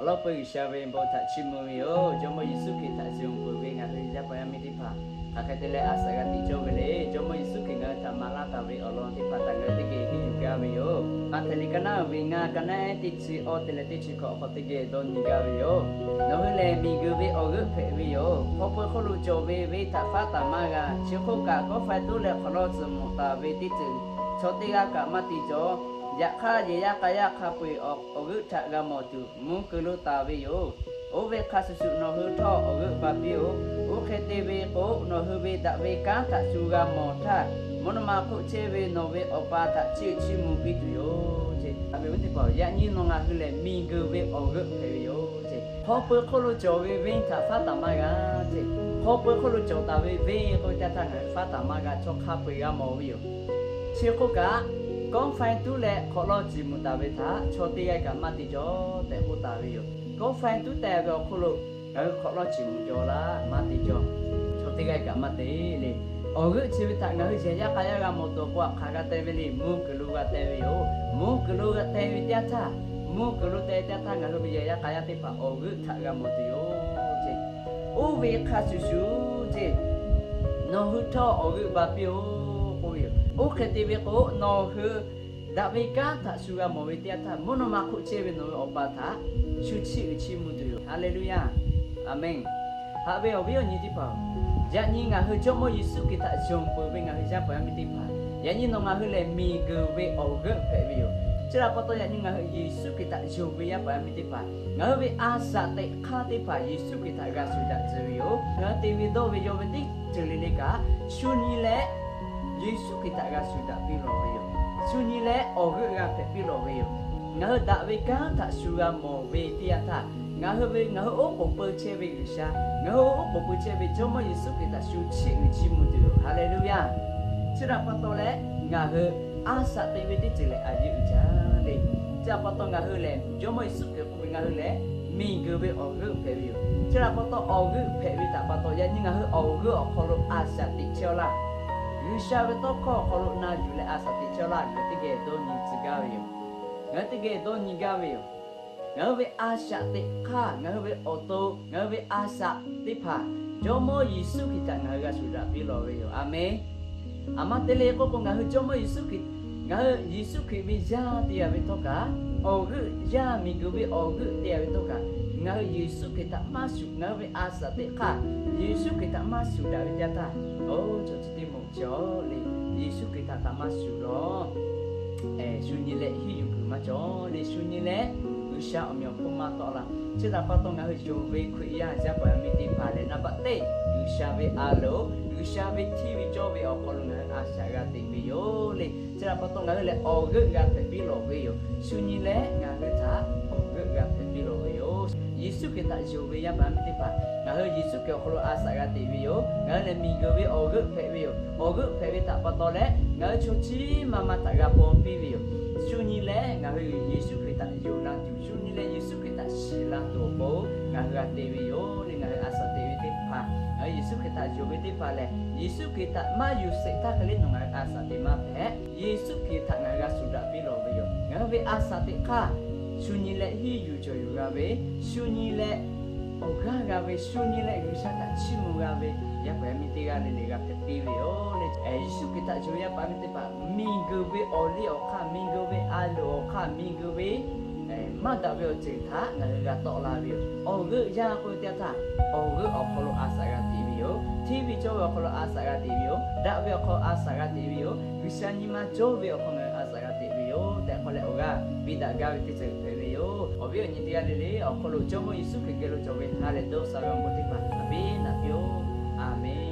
Awˬ lawn peuˬ G'uiˬsha ve bon htaꞈ chiˇ mvuh ve yoˬ. Jawˇmawˇ Yeˍsuˆ Hkriꞈ htaꞈ yonˍ peuˬ ve ngaˬ hui yaˇ paˍ yaˇ miˇ teˇ hpaˍ, hk'aˬ hk'e te leh a shaꞈ g'a tiꞈ cawˇ ve le. Jawˇmawˇ Yeˍsuˆ Hkriꞈ ngaˬ hui htaꞈ maˍ laˇ taˍ ve awˬ lawn teˇ hpaˍ htaꞈ ngaˬ hui teˇ geh henˇ yuˬ gaˇ ve yoˬ. Maꞈhtehˍ liꞈ ka naˉ uiˍ ve ngaˇ, ka naˉ ehˉ teˇ chi awˇ te leh teˇ chi hkawꞈ awˬ hk'aw teˇ geh dawˇ nyi gaˇ ve yoˬ. Nawˬ hui lehˬ miˬguiˬ ve awˬ g'euˆ hpehꞈ ve yoˬ. Hk'aw pui hk'oˆ lo cawˬ ve venˇ htaꞈ faˉ taˍ maˇ g'a. Chi hk'oˆ kaꞈ, kawˆ faiˇ tuˉ leh hk'awꞈ lawˇ tcuhˍ mawˬ taˍ ve teˇ ceuˬ chaw teˇ g'aˇ kaꞈ maˇ te cawˬ. Yaꞈ hk'aˇ, yehˬ yaˇ k'a yaˇ hk'a peu-eˬ awˬ g'euˆ htaꞈ g'a mawˬ tuˬ, mvuhˇ kuiˬ lo taˍ ve yoˬ. Oˇ ve hk'a shuˍ shuˍ nawˬ hui htawˇ awˬ g'euˆ ba piˇ-oˬ. Oˇ hk'e te ve k'o, nawˬ hui ve daꞈ ve kanˉ htaꞈ shu g'a mawˬ htaˇ, mvuhˇ naw ma hk'oˆ chehˇ ve nawˬ ve Awˬ pa htaꞈ chiˇ uiˍ chiˇ mvuh piˇ tuˬ yoˬ ce. Awˬ viˉ teˇ hpaˍ-oˬ, yaꞈ nyi nawˬ ngaˬ hui lehˬ miˬguiˬ ve awˬ g'euˆ hpehꞈ ve yoˬ ce. Hk'aw pui hk'oˆ lo cawˬ ve venˇ htaꞈ faˉ taˍ maˇ g'a ce. Hk'aw pui hk'oˆ lo cawˬ taˍ ve venˇ k'oˆ ve teˇ htaˇ ngaˬ hui faˉ taˍ maˇ g'a, chaw hk'a peu-eˬ g'a mawˬ ve yoˬ. Chi hk'oˆ kaꞈ, kawˆ faiˇ tuˉ leh hk'awꞈ lawˇ ciˍ mvuhˬ taˍ ve htaꞈ chaw teˇ g'aˇ kaꞈ maˇ te cawˬ tehꞈ k'oˆ taˍ ve yoˬ. Kawˆ faiˇ tuˉ teh ve awˬ hk'oˆ lo ngaˬ hui hk'awꞈ lawˇ ciˍ mvuhˬ cawˬ laˇ, maˇ te cawˬ. Chaw teˇ g'aˇ kaꞈ maˇ te le. Awˬ g'euˆ chi ve htaꞈ ngaˬ hui yehˬ yaˇ k'a yaˇ g'a mawˬ tuˬ awˬ pon hk'aˬ g'a te ve le, mvuhˇ kuiˬ lo g'a te ve yoˬ. Mvuhˇ kuiˬ lo g'a te ve teˇ yanˇ htaˇ, mvuhˇ kuiˬ lo te teˇ yanˇ htaˇ ngaˬ hui ve yehˬ yaˇ k'a yaˇ teˇ hpaˍ awˬ g'euˆ htaꞈ g'a mawˬ tuˬ yoˬ ce. Oˇ ve hk'a shuˍ shuˍ ce, nawˬ hui htawˇ awˬ g'euˆ ba piˇ-oˬ k'oˆ ve yoˬ. Oˇ hk'e te ve k'o, nawˬ hui daꞈ ve kanˉ htaꞈ shu g'a mawˬ ve teˇ yanˇ htaˇ, mvuhˇ naw ma hk'oˆ chehˇ ve nawˬ ve Awˬ pa htaꞈ shu chiˇ uiˍ chiˇ mvuh tuˬ yoˬ. Haˍleˍluˍyaˇ. Aˍmenˍ. Haꞈ ve awˬ viˉ awˬ nyi teˇ hpaˍ-oˬ, yaꞈ nyi ngaˬ hui Jawˇmawˇ Yeˍsuˆ Hkriꞈ htaꞈ yonˍ peuˬ ve ngaˬ hui yaˇ paˍ yaˇ miˇ teˇ hpaˍ, yaꞈ nyi nawˬ ngaˬ hui lehˬ miˬguiˬ ve awˬ g'euˆ hpehꞈ ve yoˬ. Chi htaꞈ pa taw, yaꞈ nyi ngaˬ hui Yeˍsuˆ Hkriꞈ htaꞈ yonˍ ve yaˇ paˍ yaˇ miˇ teˇ hpaˍ, ngaˬ hui ve a shaꞈ teꞈ hk'aˇ teˇ hpaˍ Yeˍsuˆ Hkriꞈ htaꞈ g'a shuˍ daꞈ tcuh ve yoˬ. Ngaˬ hui te ve dawˇ ve yaw ve teˇ ceuˬ le le kaꞈ, shu nyi leh Yeˍsuˆ Hkriꞈ htaꞈ g'a shuˍ daꞈ piˇ lawˬ ve yoˬ. Shu nyi leh awˬ g'euˆ g'a hpehꞈ piˇ lawˬ ve yoˬ. Ngaˬ hui daꞈ ve kanˉ htaꞈ shu g'a mawˬ ve teˇ yanˇ htaˇ, ngaˬ hui ve, ngaˬ hui oˉ k'oˍ pui chehˇ ve G'uiˬsha, ngaˬ hui oˉ k'oˍ pui chehˇ ve Jawˇmawˇ Yeˍsuˆ Hkriꞈ htaꞈ shu chiˇ uiˍ chiˇ mvuh tuˬ yoˬ. Haˍleˍluˍyaˇ. Chi htaꞈ pa taw leh, ngaˬ hui a shaꞈ teꞈ ve teˇ ceuˬ lehˬ a yeˇ uiˍ jaˇ le. Chi htaꞈ pa taw ngaˬ hui lehˬ Jawˇmawˇ Yeˍsuˆ Hkriꞈ k'oˆ ve ngaˬ hui lehˬ miˬguiˬ ve awˬ g'euˆ hpehꞈ ve yoˬ. Chi htaꞈ pa taw awˬ g'euˆ hpehꞈ ve htaꞈ pa taw yaꞈ nyi ngaˬ hui awˬ g'euˆ awˬ hk'aw lo a shaꞈ teꞈ chehˇ-aw laˇ. G'uiˬsha ve tawˇ hkawˇ awˬ hk'aw lo na yuˬ leh a shaꞈ teꞈ chehˇ-aw laˇ. Ngaˬ hui teˇ geh dawˇ nyi tcuh gaˇ ve yoˬ. Ngaˬ hui teˇ geh dawˇ nyi gaˇ ve yoˬ. Ngaˬ hui ve a shaꞈ teꞈ hk'aˇ, ngaˬ hui ve awˬ to, ngaˬ hui ve a shaꞈ teˇ hpaˍ Jawˇmawˇ Yeˍsuˆ Hkriꞈ htaꞈ ngaˬ hui g'a shuˍ daꞈ piˇ lawˬ ve yoˬ. Aˍmenˍ. Aˬ ma te le k'oˆ k'o, ngaˬ hui Jawˇmawˇ Yeˍsuˆ Hkriꞈ, ngaˬ hui Yeˍsuˆ Hkriꞈ ve yaˇ te-a ve htawˇ kaꞈ, awˬ g'euˆ yaˇ miˬguiˬ ve awˬ g'euˆ te-a ve htawˇ kaꞈ, ngaˬ hui Yeˍsuˆ Hkriꞈ htaꞈ maˇ shuˍ, ngaˬ hui ve a shaꞈ teꞈ hk'aˇ Yeˍsuˆ Hkriꞈ htaꞈ maˇ shuˍ daꞈ ve teˇ yanˇ htaˇ, oˇ chaw chi teˇ moˍ chi-aw le, Yeˍsuˆ Hkriꞈ htaꞈ kaꞈ maˇ shuˍ lawˬ. Shu nyi leh hiˉ yuˬ kuiˬ maˇ cawˬ le. Shu nyi leh G'uiˬsha awˬ meꞈ awˬ hponˇ maˇ tawˆ la. Chi htaꞈ pa taw ngaˬ hui yonˍ ve Hkriꞈ yaˇ yaˇ paˍ yaˇ miˇ teˇ hpaˍ lehˬ, naˍ baꞈ teˇ G'uiˬsha ve a loˍ, G'uiˬsha ve hteˇ ve cawˇ ve awˬ hk'aw lo ngaˬ hui a shaꞈ g'a teꞈ ve yoˬ le. Chi htaꞈ pa taw ngaˬ hui lehˬ awˬ g'euˆ g'a hpehꞈ piˇ lawˬ ve yoˬ. Shu nyi leh ngaˬ hui htaꞈ awˬ g'euˆ g'a hpehꞈ piˇ lawˬ ve yoˬ. Yeˍsuˆ Hkriꞈ htaꞈ yonˍ ve yaˇ paˍ yaˇ miˇ teˇ hpaˍ, ngaˬ hui Yeˍsuˆ Hkriꞈ awˬ hk'aw lo a shaꞈ g'a teꞈ ve yoˬ. Ngaˬ hui lehˬ miˬguiˬ ve awˬ g'euˆ hpehꞈ ve yoˬ. Awˬ g'euˆ hpehꞈ ve htaꞈ pa taw leh ngaˬ hui chaw chi ma ma htaꞈ g'a paw piˇ ve yoˬ. Shu nyi leh ngaˬ hui Yeˍsuˆ Hkriꞈ htaꞈ yonˍ la tuˬ, shu nyi leh Yeˍsuˆ Hkriꞈ htaꞈ shiˍ la tuˬ awˬ pon ngaˬ hui g'a te ve yoˬ le. Ngaˬ hui a shaꞈ teꞈ ve teˇ hpaˍ, ngaˬ hui Yeˍsuˆ Hkriꞈ htaꞈ yonˍ ve teˇ hpaˍ lehˬ, Yeˍsuˆ Hkriꞈ htaꞈ maˇ yonˍ sheˍ htaˇ hk'e le nawˬ ngaˬ hui a shaꞈ teꞈ maˇ hpehꞈ. Yeˍsuˆ Hkriꞈ htaꞈ ngaˬ hui g'a shuˍ daꞈ piˇ lawˬ ve yoˬ. Ngaˬ hui ve a shaꞈ teꞈ hk'aˇ, shu nyi leh hiˉ yuˬ cawˬ yuˬ g'a ve, shu nyi leh awˬ g'aˇ g'a ve, shu nyi leh G'uiˬsha htaꞈ chiˇ mvuh g'a ve yaˇ paˍ yaˇ miˇ teˇ g'aˇ le le g'a hpehꞈ piˇ ve yoˬ le. Yeˍsuˆ Hkriꞈ htaꞈ yonˍ ve yaˇ paˍ yaˇ miˇ teˇ hpaˍ, miˬguiˬ ve awˬ liˇ awˬ hk'aˇ, miˬguiˬ ve a loˍ awˬ hk'aˇ, miˬguiˬ ve maˇ daꞈ ve awˬ ceuˬ htaꞈ ngaˬ hui g'a tawˆ la ve yoˬ. Awˬ g'euˆ yaˇ k'oˆ ve teˇ yanˇ htaˇ, awˬ g'euˆ awˬ hk'aw lo a shaꞈ g'a teꞈ ve yoˬ. Hteˇ ve cawˇ ve awˬ hk'aw lo a shaꞈ g'a teꞈ ve yoˬ. Daꞈ ve awˬ hk'aw lo a shaꞈ g'a teꞈ ve yoˬ. G'uiˬsha nyi ma cawˇ ve awˬ hk'aw ngaˬ hui a shaꞈ g'a teꞈ ve yoˬ tehꞈ k'oˆ leh awˬ g'aˇ piˇ daꞈ gaˇ ve teˇ ceuˬ hpehꞈ ve yoˬ. Awˬ viˉ awˬ nyi teˇ g'aˇ le le awˬ hk'aw lo Jawˇmawˇ Yeˍsuˆ Hkriꞈ geh lo cawˬ ve ha lehˬ dawˇ sha ve awˬ bon teˇ hpaˍ htaꞈ piˇ daꞈ piˇ-oˆ. Aˍmenˍ.